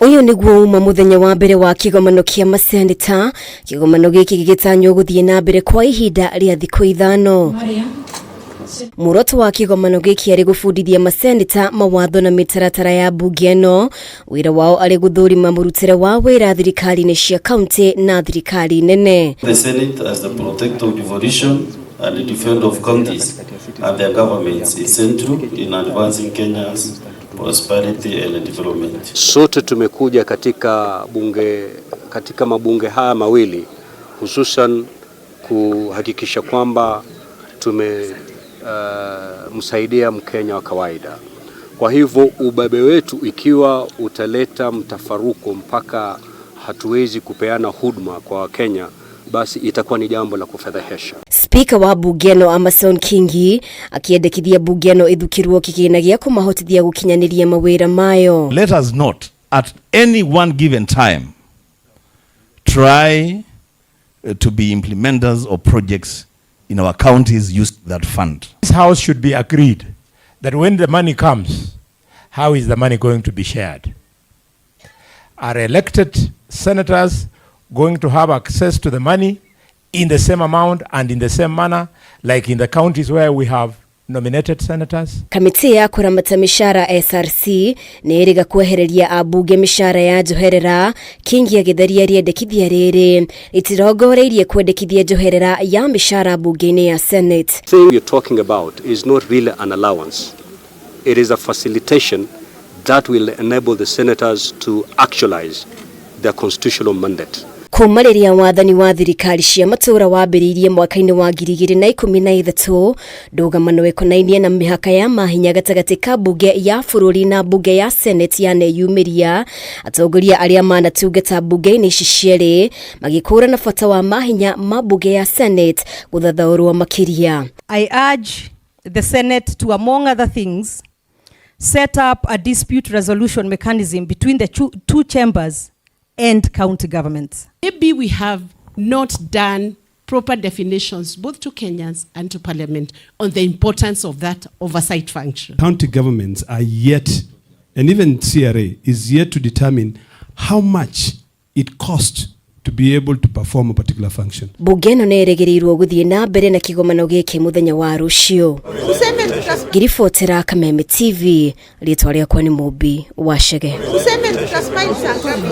Ũyũ nĩguo uma mũthenya wa mbere wa kĩgomano kĩa maseneta. Kĩgomano gĩkĩ gĩgĩtanywo gũthiĩ na mbere kwa ihinda rĩa thikũ 5. Muoroto wa kĩgomano gĩkĩ arĩ gũbundithia maseneta mawatho na mĩtaratara ya mbunge ĩno. Wĩra wao arĩ gũthũrima mũrutĩre wa wĩra thirikari-inĩ cia kaunti na thirikari nene. The Senate as the protector of devolution and the defender of counties and their governments is central in advancing Kenya's prosperity and development. Sote tumekuja katika bunge, katika mabunge haya mawili hususan kuhakikisha kwamba tumemsaidia Mkenya wa kawaida. Kwa hivyo ubabe wetu ikiwa utaleta mtafaruko mpaka hatuwezi kupeana huduma kwa Wakenya, basi itakuwa ni jambo la kufedhehesha. Spika wa bunge ĩno Amason Kingi akĩendekithia bunge ĩno ĩthukĩrwo kĩgĩna gĩa kũmahotithia gũkinyanĩria mawĩra mayo. Let us not at any one given time try to be implementers of projects in our counties use that fund. This house should be agreed that when the money comes, how is the money going to be shared? Are elected senators going to have access to the money in the same amount and in the same manner like in the counties where we have nominated senators? Kamĩtĩ ya kũramata mĩcara SRC nĩ ĩrĩga kwehereria ambunge mĩcara ya njoherera. Kingi agĩtheria rĩendekithia rĩrĩ rĩtirongoreirie kwendekithia njoherera ya mĩcara mbunge-inĩ ya Senate. Thing you're talking about is not really an allowance. It is a facilitation that will enable the senators to actualize their constitutional mandate. Kuma rĩrĩa wathani wa thirikari cia matũũra wambĩrĩirie mwaka-inĩ wa 2013, ndũgamano ĩkonainie na mĩhaka ya mahinya gatagatĩ ka mbunge ya bũrũri na mbunge ya Senate yaneyumĩria. Atongoria arĩa manatungata mbunge-inĩ ici cierĩ magĩkũrana bata wa mahinya ma mbunge ya Senate gũthathaũrwo makĩria. I urge the Senate to, among other things, set up a dispute resolution mechanism between the two chambers and county governments. Maybe we have not done proper definitions, both to Kenyans and to Parliament, on the importance of that oversight function. County governments are yet, and even CRA is yet to determine how much it costs to be able to perform a particular function. Mbunge ĩno nĩ ĩrĩgĩrĩirwo gũthiĩ na mbere na kĩgomano gĩkĩ mũthenya wa rũciũ. Ngiribotera Kameme TV, rĩtwa rĩakwa nĩ Mũmbi wa Chege.